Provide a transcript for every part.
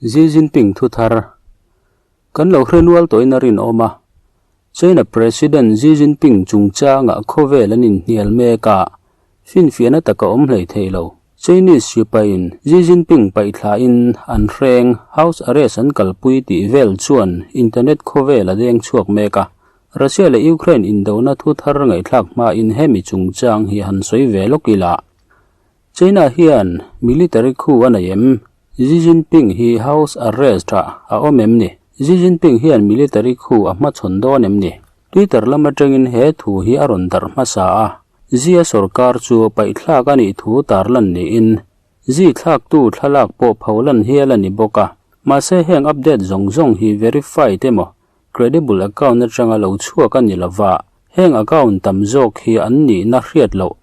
Xi Jinping thuthar kan lo hre nual tawhin a rinawm a. China President Xi Jinping chungchangah khawvel an inhnial mek a, finfiahna tak a awm hlei thei lo. Chinese sipaiin Xi Jinping paihthlain an hreng, house arrest an kalpui tih vel chuan internet khawvel a deng chhuak mek a. Russia leh Ukraine indona thuthar ngaihthlak hmain hemi chungchang hi han sawi ve lawk ila. China hian military khu a nei em? Xi Jinping hi house arrest ah a awm em ni? Xi Jinping hian military khu a hmachhawn dawn em ni? Twitter lam atangin he thu hi a rawn darh hmasa a, Xi a sorkar chu paihthlak a nih thu tarlan niin Xi thlaktu thlalak pawh pholan hial a ni bawk a. Mahse heng update zawng zawng hi verified emaw credible account atanga lo chhuak a ni lova, heng account tam zawk hi an nihna hriat loh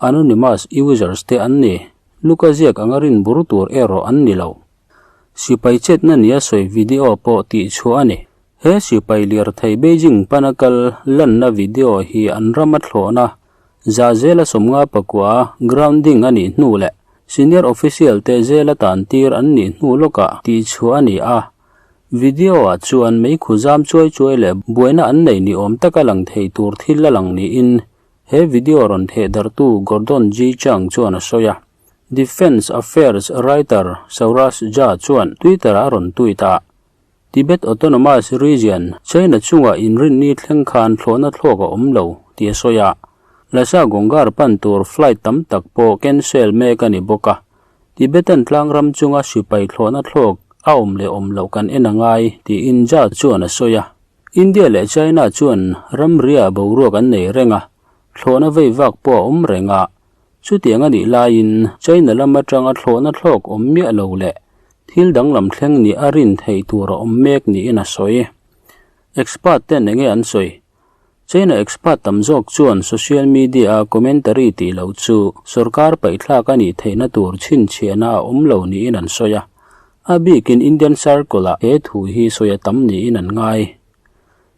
Anonymous users te an ni. Luka ziak anga rin bur tur erawh an ni lo. Sipai chetna nia sawi video pawh tih chhuah a ni. He sipai lirthei Beijing pana kal lanna video hi an rama thlawhna za zela 50 pakua grounding a nih hnu leh senior official te zela tan tir an nih hnu lawkah tih chhuah a ni a. Video ah chuan meikhu zam chuai chuai leh buaina an nei ni awm taka lang thei tur thil a lang niin He video rawn theh darhtu Gordon G. Chang chuan a sawi a. Defence Affairs writer Saurabh Jha chuan Twitter-ah a rawn tweet a, Tibet Autonomous Region, China chungah inrinni thleng khan thlawhna thlawk a awm lo, tih a sawi a. Lhasa Gonggar pan tur flight tam tak pawh cancel mek a ni bawk a. Tibetan tlangram chunga sipai thlawhna thlawk a awm leh awm loh kan en a ngai, tiin Jha chuan a sawi a. India leh China chuan ramria boruak an nei reng a, thlawhna vei vak pawh a awm reng a. Chutiang a nih laiin China lam atanga thlawhna thlawk awm miah lo leh thil danglam thleng nih a rin theih tur a awm mek niin a sawi. Expert ten enge an sawi? China expert tam zawk chuan social media a commentary tih loh chu sorkar paihthlak a nih theihna tur chhinchhiahna a awm lo niin an sawi a. A bikin Indian Circle-ah he thu hi sawi a tam niin an ngai.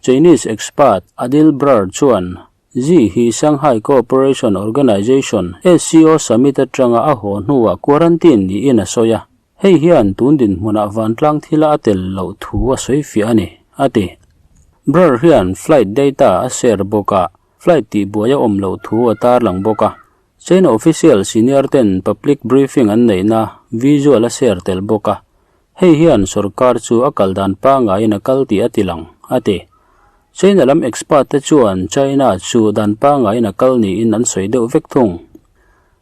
Chinese expert Adil Brar chuan Xi hi Shanghai Cooperation Organization, SCO, summit atanga a haw hnuah quarantine niin a sawi a, hei hian tun dinhmunah vantlang thila a tel loh thu a sawi fiah a ni, a ti. Brar hian flight data a share bawk a, flight tihbuai a awm loh thu a tarlang bawk a. China official senior ten public briefing an neihna visual a share tel bawk a, hei hian sorkar chu a kal dan pangaiin a kal tih a ti lang, a ti. China lam expert te chuan China chu dan pangaiin a kal niin an sawi deuh vek thung.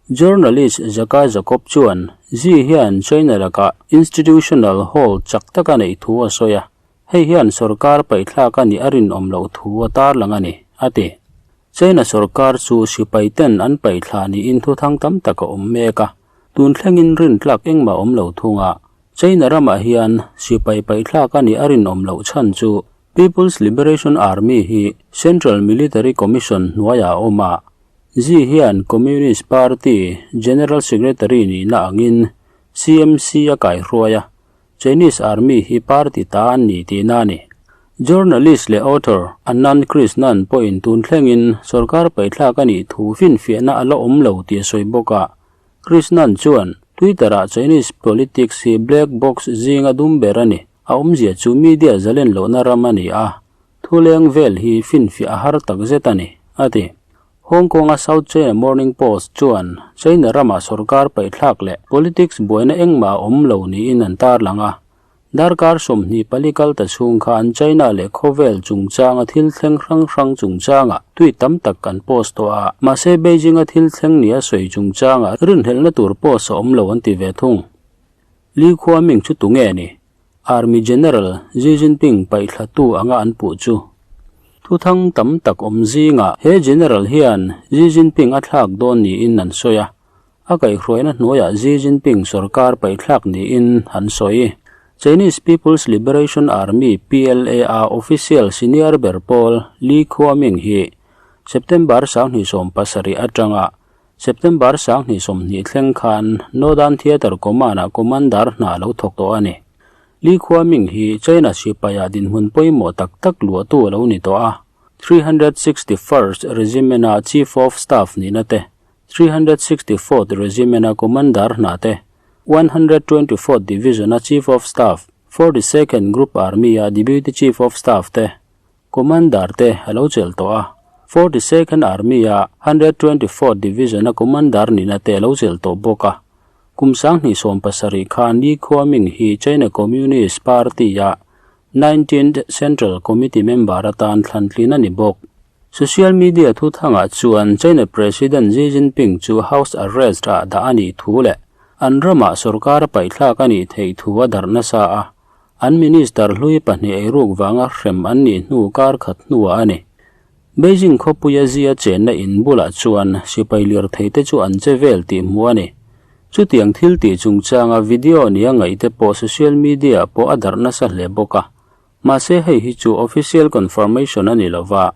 Journalist Zaka Jacob chuan Xi hian China lakah institutional hold chak tak a neih thu a sawi a, Hei hian sorkar paihthlak a nih a rinawm loh thu a tarlang a ni, a ti. China sorkar chu sipai ten an paihthlah niin thuthang tam tak a awm mek a, tun thlengin rintlak engmah awm lo thung a. China ramah hian sipai paihthlak a nih a rinawm loh chhan chu People's Liberation Army hi Central Military Commission hnuaiah a awm a, Xi hian Communist Party General Secretary nihna angin CMC a kaihruai a, Chinese Army hi party ta an ni tihna a ni. Journalist leh author Anand Krishnan pawhin tun thlengin sorkar paihthlak a nih thu finfiahna a la awm lo tih a sawi bawk a. Krishnan chuan, Twitter-ah Chinese politics hi black box zinga dum ber a ni. A awmzia chu media zalen lohna ram a ni a, thuleng vel hi finfiah a har takzet a ni, a ti. Hong Kong-a South China Morning Post chuan China rama sorkar paihthlak leh politics buaina engmah a awm lo niin an tarlang a. Darkar 24 kal ta chhung khan China leh khawvel chungchanga thil thleng hrang hrang chungchanga tweet tam tak an post tawh a, mahse Beijing-a thil thleng nia sawi chungchanga rinhlelhna tur post a awm lo an ti ve thung. Li Khuaming chu tunge ni? Army General Xi Jinping paihthlatu anga an puh chu thuthang tam tak awm zingah he General hian Xi Jinping a thlak dawn niin an sawi a, a kaihhruaina hnuaiah Xi Jinping sorkar paihthlak niin an sawi. Chinese People's Liberation Army, PLA, a official senior ber pawl Li Khuaming hi September 2017 atanga September 2020 thleng khan Northern Theatre Command-ah Commander hna a lo thawk tawh a ni. Li Khuaming hi China sipaia dinhmun pawimawh tak tak luahtu a lo ni tawh a, 361st Regiment-a Chief of Staff nihna te, 364th Regiment-a Commander hna te, 124th Division-a Chief of Staff, 42nd Group Army-a Deputy Chief of Staff te, Commander te a lo chelh tawh a. 42nd Army-a 124th Division-a Commander nihna te a lo chelh tawh bawk a. Kum 2017 khan Li Khuaming hi China Communist Party-a 19th Central Committee member atan thlantlin a ni bawk. Social media thuthangah chuan China President Xi Jinping chu house arrest ah dah a nih thu leh an ramah sorkar a paihthlak a nih theih thu a darh nasa a, an minister hlui pahnih eiruk vanga hrem an nih hnu kar khat hnuah a ni. Beijing khawpuia Xi-a chenna in bulah chuan sipai lirthei te chu an che vel tih hmuh a ni. Chutiang thil tih chungchanga video nia ngaihte pawh social media-ah pawh a darh nasa hle bawk a. Mahse hei hi chu official confirmation a ni lo va,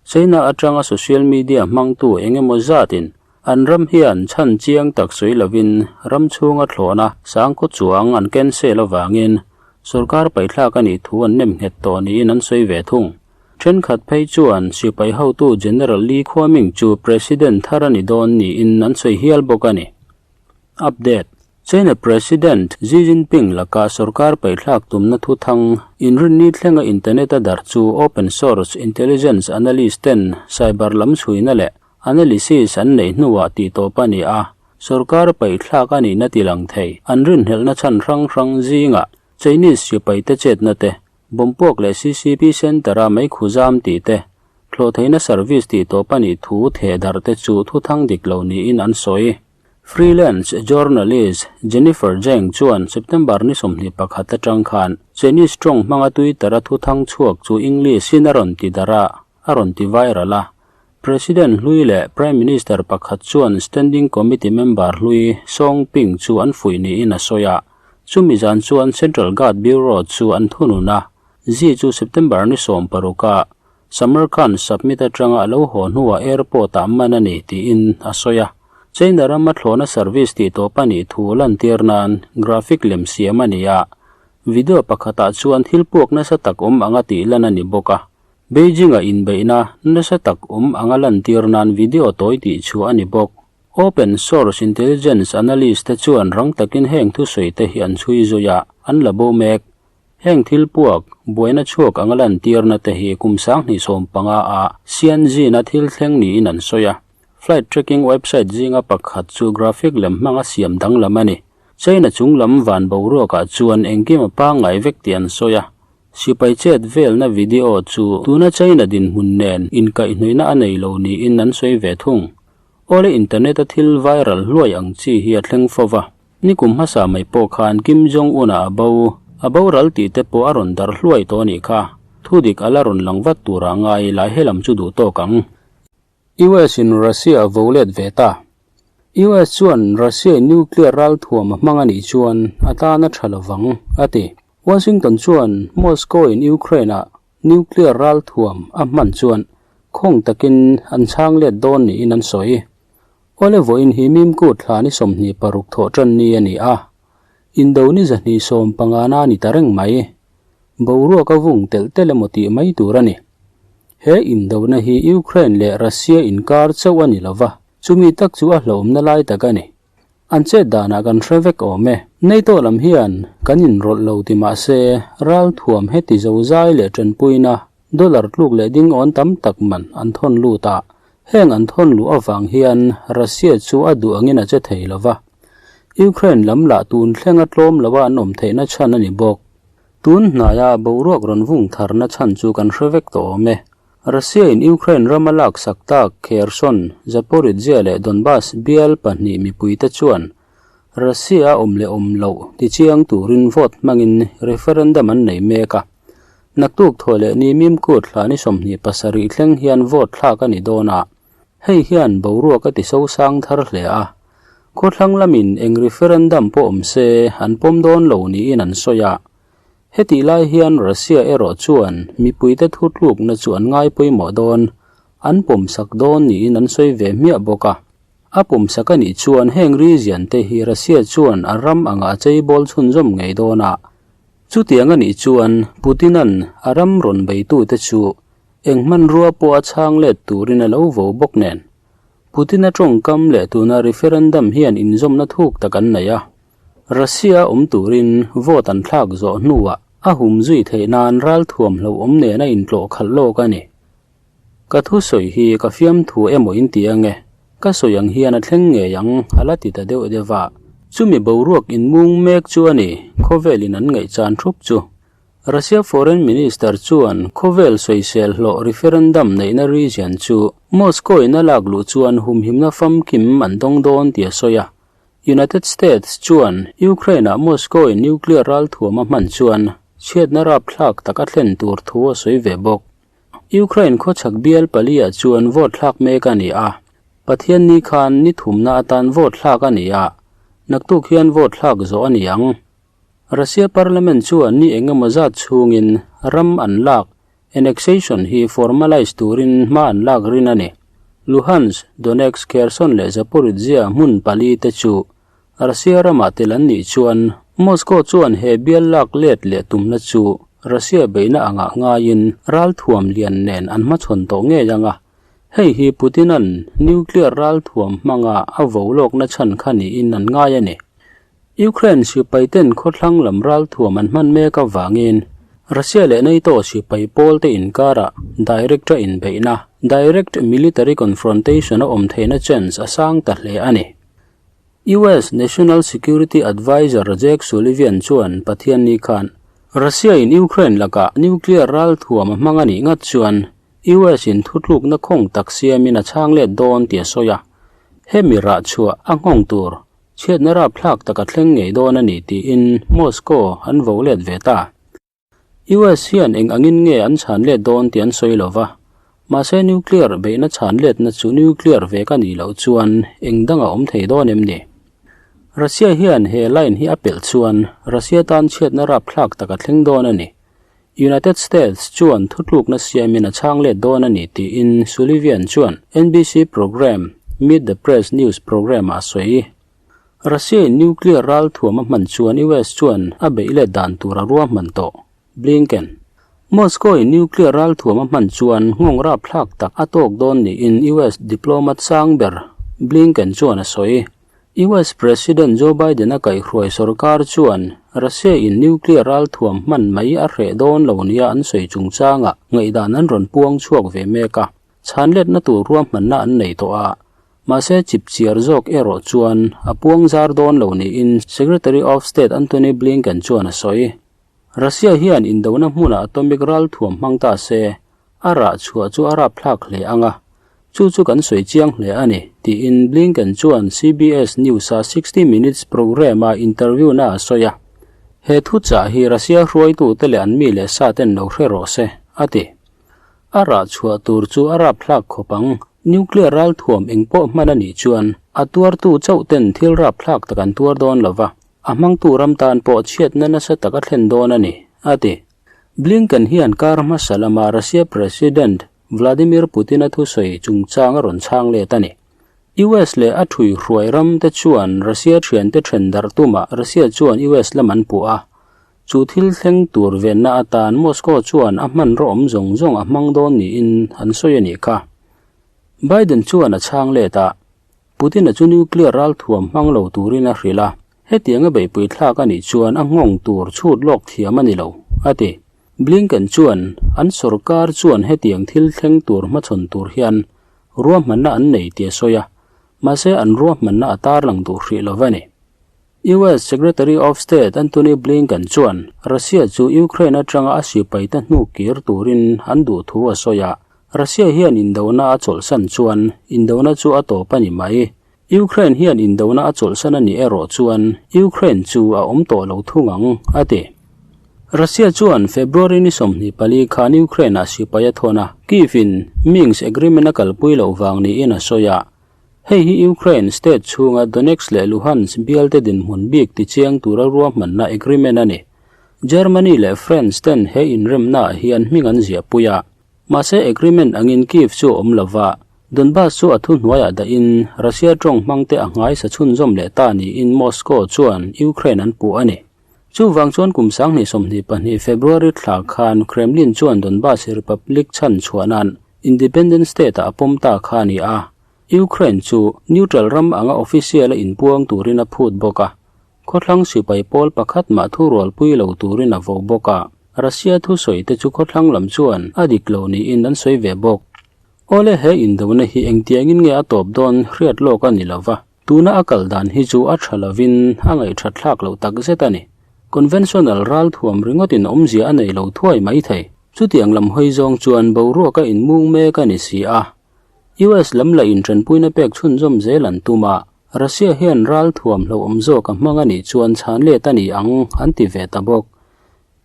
China atanga social media hmangtu eng emaw zatin an ram hian chhan chiang tak sawi lovin ram chhunga thlawhna sangkaw chuang an cancel avangin sorkar paihthlak a nih thu an nem nghet tawh niin an sawi ve thung. Thenkhat phei chuan sipai hotu General Li Khuaming chu President thar a ni dawn niin an sawi hial bawk a ni. Update, China President Xi Jinping laka sorkar paihthlak tumna thuthang inrinni thlenga internet a darh chu open source intelligence analyst ten cyber lam chhuina leh analysis an neih hnuah tihtawp a ni a, sorkar paihthlak a nihna tilang thei an rinhlelhna chhan hrang hrang zingah Chinese sipaite chetna te, bomb puak leh CCP Centre-a meikhu zam tih te, thlawhtheihna service tihtawp a nih thu thehdarh te chu thuthang dik lo niin an sawi. Freelance journalist Jennifer Zeng chuan September ni 21 atang khan Chinese tawng hmanga Twitter-a thuthang chhuak chu English-in a rawn ti darh a, a rawn ti viral a. President hlui leh Prime Minister pakhat chuan Standing Committee member hlui Song Ping chu an fuih niin a sawi a. Chumi zan chuan Central Guard Bureau chu an thunun a, Xi chu September ni 16 ah Samarkand submit atanga a lo haw hnuah airport-ah man a ni tiin a sawi a. China rama thlawhna service tih tawp a nih thu lantir nan graphic lem siam a ni a, video pakhatah chuan thil puak nasa tak awm anga tih lan a ni bawk a. Beijing-a inbeihna nasa tak awm anga lantir nan video tawi tih chhuah a ni bawk. Open source intelligence analyst te chuan rang takin heng thusawi te hi an chhui zui a, an la bo mek. Heng thil puak, buaina chhuak anga lantirna te hi kum 2015 ah Xianjin-a thil thleng niin an sawi a. Flight tracking website zinga pakhat chu graphic lem hmanga siam danglam a ni. China chung lam van boruakah chuan engkim a pangngai vek tih an sawi a. Sipai chet velna video chu tuna China dinhmun nen inkaihhnawihna a nei lo niin an sawi ve thung. Awle internet-a thil viral hluai ang chi hi a thleng fo va. Nikum hmasa mai pawh khan Kim Jong Un-a a bo, a boral tih te pawh a rawn darh hluai tawh a nih kha. Thudik a la rawn lang vat turah ngai lai helam chu duh tawk ang. US in Russia a vo let ve ta. US chuan Russia in nuclear ralthuam a hmang a nih chuan a tan a tha lovang, a ti. Washington chuan Moscow in Ukraine-ah nuclear ralthuam a hman chuan khawng takin an chhang let dawn niin an sawi. Awle vawiin hi Mimkut thla ni 26 thawh tan ni a ni a, indo ni 215 na a ni ta reng mai. Boruak a vung telh telh emaw tih mai tur a ni. He indona hi Ukraine leh Russia inkar chauh a ni lova, chumi tak chu a hlauhawmna lai tak a ni. An chet danah kan hre vek awm e. NATO lam hian kan inrawlh lo ti mah se, ralthuam heti zozai leh tanpuina dollar tluk leh ding awn tam tak man an thawn lut a, heng an thawn luh avang hian Russia chu a duh angin a che thei lo va. Ukraine lam lah tun thlenga tlawm loa an awm theihna chhan a ni bawk. Tun hnaia boruak rawn vung tharna chhan chu kan hre vek tawh awm e. Russia-in Ukraine rama laksak tak Kherson, Zaporizhzhia leh Donbas bial pahnih mipuite chuan Russia a awm leh awm loh tichiang turin vote hmangin referendum an nei mek a. Naktuk thawh leh ni Mimkut hla ni 27 thleng hian vote thlak a ni dawn a, hei hian boruak a ti sosang thar hle a. Khawthlang lamin eng referendum pawh awm se an pawm dawn lo niin an sawi a. Hetih lai hian Russia erawh chuan mipuite thutlukna chu an ngai pawimawh dawn, an pawmsak dawn niin an sawi ve hmiah bawk a. A pawmsak a nih chuan heng region te hi Russia chuan a ram anga a cheibawl chhunzawm ngei dawn a. Chutiang a nih chuan Putin-a'n a ram rawn beitute chu eng hmanrua pawh a chhang let turin a lo vo bawk nen. Putin-a tawngkam leh tuna referendum hian inzawmna thuk tak an nei a. Russia awm turin vote an thlak zawh hnuah a hum zui theih nan ralthuam hlauhawm nen a intlawh khalh lawk a ni. Ka thusawi hi ka fiamthu emaw in ti ange, ka sawi ang hian a thleng ngei ang a la ti ta deuh deuh a. Chumi boruak inmung mek chu a ni, khawvelin an ngaihchan thup chu. Russia Foreign Minister chuan khawvel sawisel hlawh referendum neihna region chu Moscow in a lak luh chuan humhimna famkim an dawng dawn tih a sawi a. United States chuan Ukraine-ah Moscow in nuclear ralthuam a hman chuan chhiatna rapthlak tak a thlen tur thu a sawi ve bawk. Ukraine khawchhak bial pali-ah chuan vote thlak mek a ni a, Pathianni khan ni thumna atan vote thlak a ni a, naktuk hian vote thlak zawh a ni ang. Russia Parliament chuan ni engemaw zat chhungin ram an lak, annexation, hi formalise turin hma an lak rin a ni. Luhansk, Donetsk, Kherson leh Zaporizhzhia hmun pali te chu Russia ramah tel an nih chuan Moscow chuan he bial lak let leh tumna chu Russia beihna angah ngaiin ralthuam lian nen an hmachhawn tawh ngei ang a, hei hi Putin-a'n nuclear ralthuam hmanga a vo lawkna chhan kha niin an ngai a ni. Ukraine sipaiten khawthlang lam ralthuam an hman mek avangin Russia leh NATO sipai pawlte inkarah direct-a inbeihna, direct military confrontation, a awm theihna chance a sang ta hle a ni. US National Security Adviser Jake Sullivan chuan Pathianni khan Russia-in Ukraine lakah nuclear ralthuam a hmang a nih ngat chuan US-in thutlukna khawng tak siamin a chhang let dawn tih a sawi a, hemi rah chhuah a nghawng tur Chhiatna rapthlak tak a thleng ngei dawn a ni tiin Moscow an vo let ve ta. US hian eng angin nge an chhan let dawn tih an sawi lo va, mahse nuclear beihna chhan letna chu nuclear ve ka nih loh chuan eng dang a awm thei dawn em ni? Russia hian he line hi a pelh chuan Russia tan chhiatna rapthlak tak a thleng dawn a ni. United States chuan thutlukna siamin a chhang let dawn a ni tiin Sullivan chuan NBC program Meet the Press news program-ah a sawi. Russia-in nuclear ralthuam a hman chuan US chuan a beih let dan tur a ruahman tawh. Blinken. Moscow-in nuclear ralthuam a hman chuan nghawng rapthlak tak a tawk dawn niin US diplomat sang ber Blinken chuan a sawi. US President Joe Biden-a kaihhruai sorkar chuan Russia-in nuclear ralthuam hman mai a hreh dawn lo nia an sawi chungchangah ngaihdan an rawn puang chhuak ve mek a, chhanletna tur ruahmanna an nei tawh a, mahse chipchiar zawk erawh chuan a puang zar dawn lo niin Secretary of State Antony Blinken chuan a sawi. Russia hian indona hmunah atomic ralthuam hmang ta se, a rah chhuah chu a rapthlak hle ang a, chu chu kan sawi chiang hle a ni, tiin Blinken chuan CBS News-a 60 Minutes program-a interview-na a sawi a. He thuchah hi Russia hruaitute leh an mi leh sa ten lo hre rawh se, a ti. A rah chhuah tur chu a rapthlak khawp ang, nuclear ralthuam engpawh hman a nih chuan a tuartu chauh ten thil rapthlak tak an tuar dawn lo va, a hmangtu ram tan pawh chhiatna nasa tak a thlen dawn a ni, a ti. Blinken hian kar hmasa lama Russia President Vladimir Putin-a thusawi chungchang a rawn chhang let a ni. US leh a thui hruai ram te chuan Russia thiante then darh tumah Russia chuan US lam an puh a. Chu thil thleng tur venna atan Moscow chuan a hmanraw awm zawng zawng a hmang dawn niin an sawi a nih kha. Biden chuan a chhang let a, Putin-a chu nuclear ralthuam hmang lo turin a hrilh a, hetianga beihpui thlak a nih chuan a nghawng tur chhut lawk thiam a ni lo, a ti. Blinken chuan an sorkar chuan hetiang thil thleng tur hmachhawn tur hian ruahmanna an nei tih a sawi a, mahse an ruahmanna a tarlang duh hrih lo va ni. US Secretary of State Antony Blinken chuan Russia chu Ukraine atanga a sipaite hnu kir turin an duh thu a sawi a, Russia hian indona a chawlhsan chuan indona chu a tawp a ni mai. Ukraine hian indona a chawlhsan a nih erawh chuan Ukraine chu a awm tawh lo thung ang, a ti. Russia chuan February ni 24 khan Ukraine-ah sipai a thawn a, Kyiv-in Minsk Agreement a kalpui loh vang niin a sawi a, Hei hi Ukraine state chhunga Donetsk leh Luhansk bialte dinhmun bik tichiang tura ruahmanna agreement a ni. Germany leh France ten he inremnaah hian hming an ziahpui a. Mahse agreement angin Kyiv chu a awm lova, Donbas chu a thuhnuaiah dahin Russia tawng hmangte a nghaisa chhunzawm leh ta niin Moscow chuan Ukraine an puh a ni. Chuvang chuan kum 2022 February thla khan Kremlin chuan Donbas Republic chhan chhuah nan Independent State-ah a pawm ta kha a ni a. Ukraine chu neutral ram anga official-a inpuang turin a phut bawk a. Khawthlang sipai pawl pakhat mah thurualpui lo turin a vo bawk a, Russia thusawi te chu khawthlang lam chuan a dik lo niin an sawi ve bawk. Awle he indona hi engtiangin nge a tawp dawn hriat lawk a ni lo va, tuna a kal dan hi chu a tha lovin a ngaihthat thlak loh tak zet a ni. Conventional ralthuam ringawtin awmzia a nei lo thuai mai thei. Chutiang lam hawi zawng chuan boruak a inmung mek a ni si a. US lam la intanpuina pek chhunzawm zel an tum a, Russia hian ralthuam hlauhawm zawk a hmang a nih chuan chhan let a ni ang an ti ve ta bawk.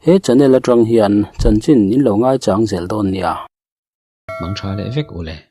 He channel atang hian chanchin in lo ngaichang zel dawn nia. Mang tha leh vek u le.